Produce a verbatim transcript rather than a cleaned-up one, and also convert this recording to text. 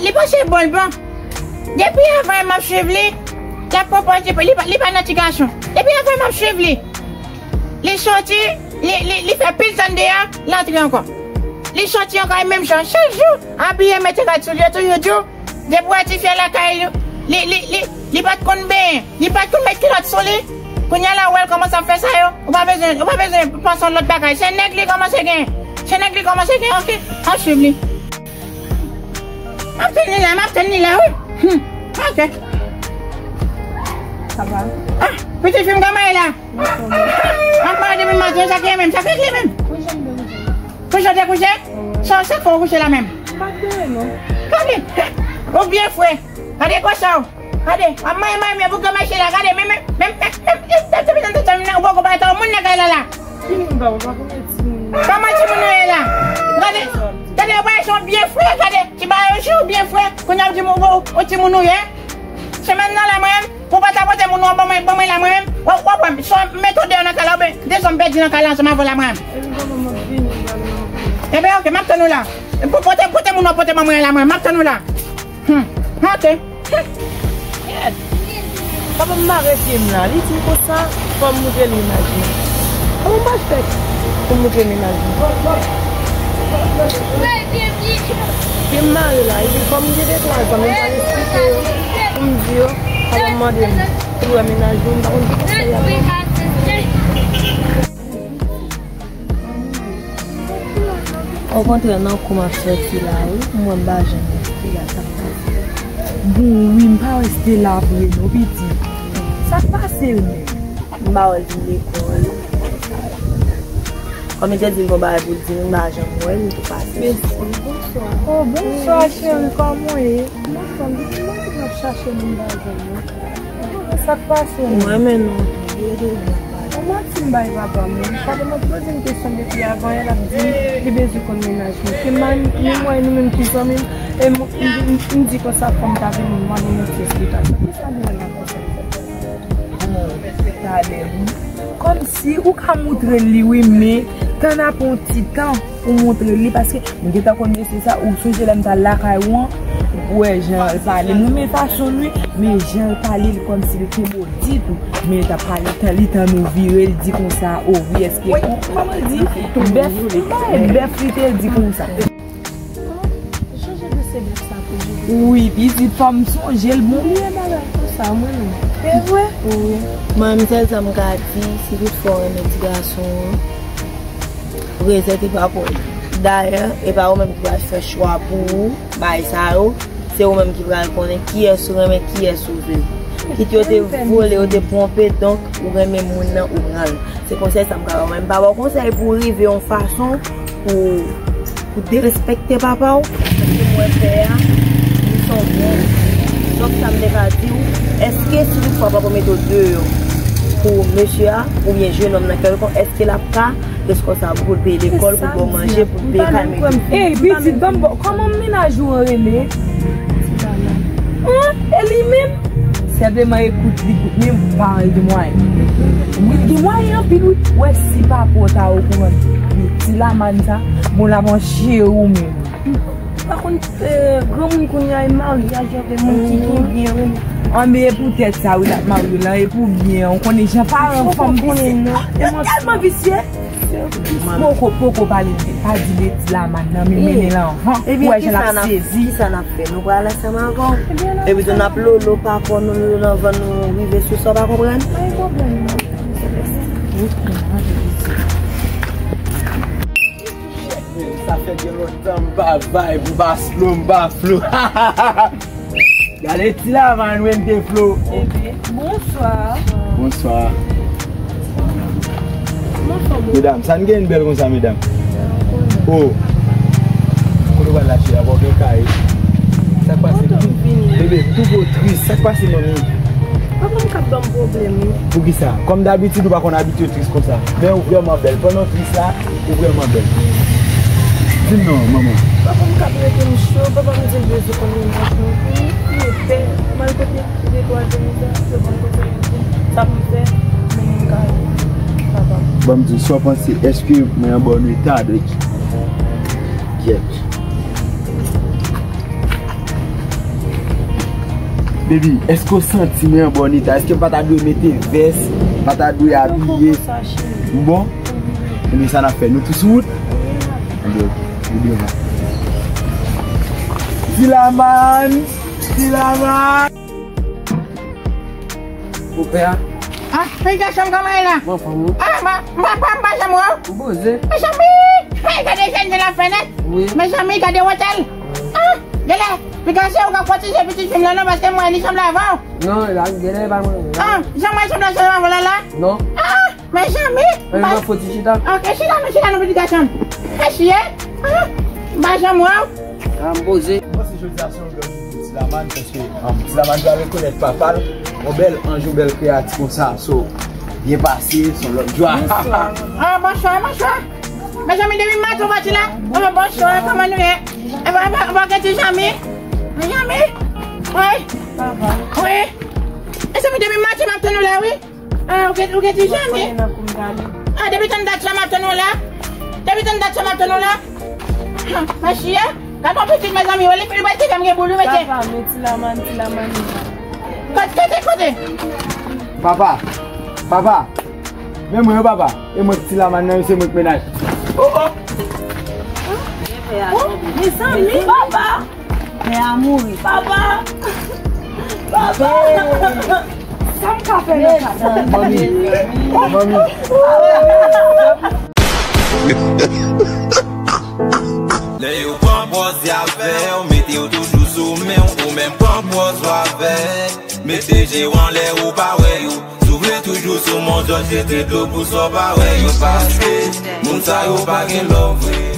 Li panse bon, l bon. Depi avan m ap swiv li, l ap konpòte, li pa, li pa nan ti gason. Depi avan m ap swiv li, li soti, li, li, li fè pil tan deyò, l antre ankò. Li soti ankò, e menm jan, chak jou, abiye, mete rad sou li, toujou di w, depi w wè tifi a lakay li, li, li, li, li pa t konn benyen, li pa t konn met kilòt sou li. Kounye a la, ou wè l kòmanse ap fè sa yo, ou pa bezwen, ou pa bezwen panse yon lòt bagay. Se nèg li kòmanse gen, se nèg li kòmanse gen, oke, ap swiv li. M ap tann li la, m ap tann li la, wi. Hmm. Ok. Sa va? Ah, pitit fi m, kòman e la? M ap mare depi maten, sa k ye menm, sa k regle menm? Kouche te kouche? Sa, sa fè w kouche la menm? M pa t dèyè, non. Gade, ou byen fre. Gade kò sa w. Gade, w ap mare mare mwen pou granmache la, gade, men, men, men, men, men, ou poko bay tan moun nan kay la la. Ki moun ba ou, pa konnen timoun. Kòman timoun yo ye la? Gade, gade, yo bay son byen fre, gade, ti bagay yo sou byen fre. Kounye a w di m ou, ou, ou timoun ou ye. Semèn nan la mwen menm, pou w pa ta pote moun ou an ban mwen, ban mwen la mwen menm. W ap, w ap wè m, swa m mete w deyò nan kay la, oubyen desann m pèdi nan kay la ansanm avè w la mwen menm. Ebyen, oke, m ap tann ou la. Pou pote, pote moun ou an pote ban mwen la mwen menm, m ap tann ou la. Hmm, ok. Kèt! Papa m mare pye m la, li di m konsa, fò m moutre l mennaj mwen. Kòman m pral fè pou m moutre l mennaj mwen? Pye m mare la, epi kòm m gen de twa zanmi, m pral eksplike yo, pou m di yo, papa m mande m pou l wè mennaj mwen, m pa konn ki konsèy y ap ban m. Okontrè, nan kou m ap sòti la, wi, pou mwen m pa janm rete la, sa k pase? Bon, wi, m pa rete la vre, non, pitit. Sa k pase l menm? M pa wè l vin lekòl. Kòm li te di m gon bagay pou l di m, m pa janm wè l, m tou pase. Mèsi. Bonswa. Oh, bonswa, cheri, kòman w ye? M anfòm, depi maten m ap chache w, m pa jwenn ou. Sa k pase menm? Mwen menm non. Ou manti m bay papa m wi. Papa m ap poze m kesyon depi avan yè, l ap di m li bezwen konn mennaj mwen. Ke m, m wè nou menm ki zanmi m, e m, m, m, m di konsa fò m ta vini, m mande yon ti esplikasyon. Kisa li menm ap konsa? Bon, talè wi. Kòmsi ou ka moutre l li wi, men tan ap yon ti tan. Ou montre li, paske m gentan konn mesye sa, ou sonje lè m t al lakay ou an, ou wè jan l pale, m renmen fason l wi, men jan l pale, li kòmsi li te modi tou, men l t ap pale tan, li tann ou vire, l di konsa, o wi, èske kòman l di, bèf, bèf li te di konsa. Chanje de se bèf sa toujou. Wi, pitit, fò m sonje l bon. Bliye bagay konsa, mwen menm. Se vre? Wi. Manmzèl, sa m ka di, si toutfwa w renmen ti gason an, prezante pa pou li. Dayè, e pa ou menm ki pral fè chwa pou ou, bagay sa yo, se ou menm ki pral konnen kiyès ou renmen, kiyès ou vle. Kit yo te vole, yo te twonpe, donk, ou renmen moun nan, ou pran l. Se konsèy sa m ka ba w. Men m pa ba w konsèy pou w rive yon fason pou, pou derespekte papa w. Sa ke m wè fè a, li se yon bon. Donk, sa m te ka di w, èske si toutfwa papa w mete w deyò pou mesye a, oubyen jennonm nan kèlkonk, èske l ap ka responsab pou l peye lekòl, pou l ba w manje, pou l peye kay, men... Ey, pitit, ban m, kòman mennaj ou an rele? An, e li menm? Sèlman ekout li, men paran l gen mwayen. Wi, l gen mwayen anpil, wi. Wè, si papa w ta okouran de ti lamann sa, bon, l ap ancheri w menm. Pa konn, eh, granmoun kounye a, e maryaj yo, de moun ki gen byen, wi. An, men e poutèt sa, wi, l ap marye lan, e pou byen, ou konnen jan paran fanm visye. Yo tèlman visye. Poko, poko pale, pa di betiz la, madanm, men mennen l anvan. Ou wè jan l ap sezi. Kisa n ap fè? Nou pral ansanm avè w. Epi tou n ap lolo pa kò nou, lolo nan van nou, rive sou sa, w pa konprann? Pa gen pwoblèm, non. Sa fè gen lontan m pa vibe, m pa slow, m pa flow. Gade ti lamann mwen te flo. Bebe, bonswa. Bonswa. Kòman fòm ou? Medam, sa n gen bèl konsa, medam? Oh. Kote w pral la, cheri, apa w gen kay? Sa k pase? Bebe, m twouve w tris. Sa k pase, manmi? Papa m k ap ban m pwoblèm, wi. Poukisa? Kòm dabitid, ou pa konn abitye tris konsa. Men ou vrèman bèl. Pandan w tris la, ou vrèman bèl. Di m non, manman. Papa m k ap rete m cho, papa m di l bezwen konn mennaj mwen. Wi, li epè. M al kote de twa zanmi sa, yo ban m konsèy, yo di m sa pou m fè, mennen m kay papa m. Ban m di w, sa w panse, èske mwen an bòn eta de kyèt? Baby, èske w santi mwen an bon eta? Èske m pa ta dwe mete vès, pa ta dwe abiye? M bon? Ebyen sa n ap fè. Nou tou sou wout? Ebyen, nou devan. Tilaman! Tilaman! Ou pè a? Ah, men gason m kòman ye la? Mwen anfòm wi. Ah, m pa, m pa, m pa, m pa janm wè w. M poze. Mezanmi! Hey, gade jèn jan l ap fè nèt. Wi. Mezanmi, gade wòtèl. Ah, genlè, piga se ou k ap pwoteje pitit fi m lan non, paske m wè li sanble avè w. Non, la, genlè pa mwen. Ah, jan m wè l sanble avè w la la? Non. Ah, mezanmi! Mwen pa foti chita. Ok, chita non, chita non, pitit gason m. Mèsi, eh? Ah, m pa janm wè w. Ah, m poze. M panse jodi a se yon gran jou pou Tilaman, paske, um, Tilaman va rekonèt papa l, yon bèl anj, yon bèl kreyati konsa. So, byen pase, se yon lòt jwa. Bonswa. Ah, bonswa, bonswa. Mezanmi, depi maten w pati la. Oh, bonswa, kòman nou ye? E pa, e pa, e pa gen ti Jami? Jami? Wi. Wi. Mezanmi, depi maten m ap tann ou la, wi. Ah, ou gen, ou gen ti Jami? Ah, depi tann dat sa m ap tann ou la. Depi tann dat sa m ap tann ou la. Ah, mèsi, eh. Gad yon pitit, mezanmi, wè li, li pral ti fè m gen boul, wi, mesye. Papa, men Tilaman, Tilaman. Kote, kote, kote? Papa, papa, men mwen yo, papa. E mwen ki Tilaman nan, se mwen ki mennaj. Oh, oh. Oh, mezanmi, papa. Pè a mouri. Papa. Papa. Sa m ka fè nan ka sa? Manmi. Manmi. Lè yo pran pòz y avè w, mete yo toujou sou men w, ou menm pran pòz w avè. Mete je w anlè, ou pa wè yo. Si w vle toujou sou mòn, jòj jete dlo pou sa w pa wè yo. Paske moun sa yo pa gen love vre.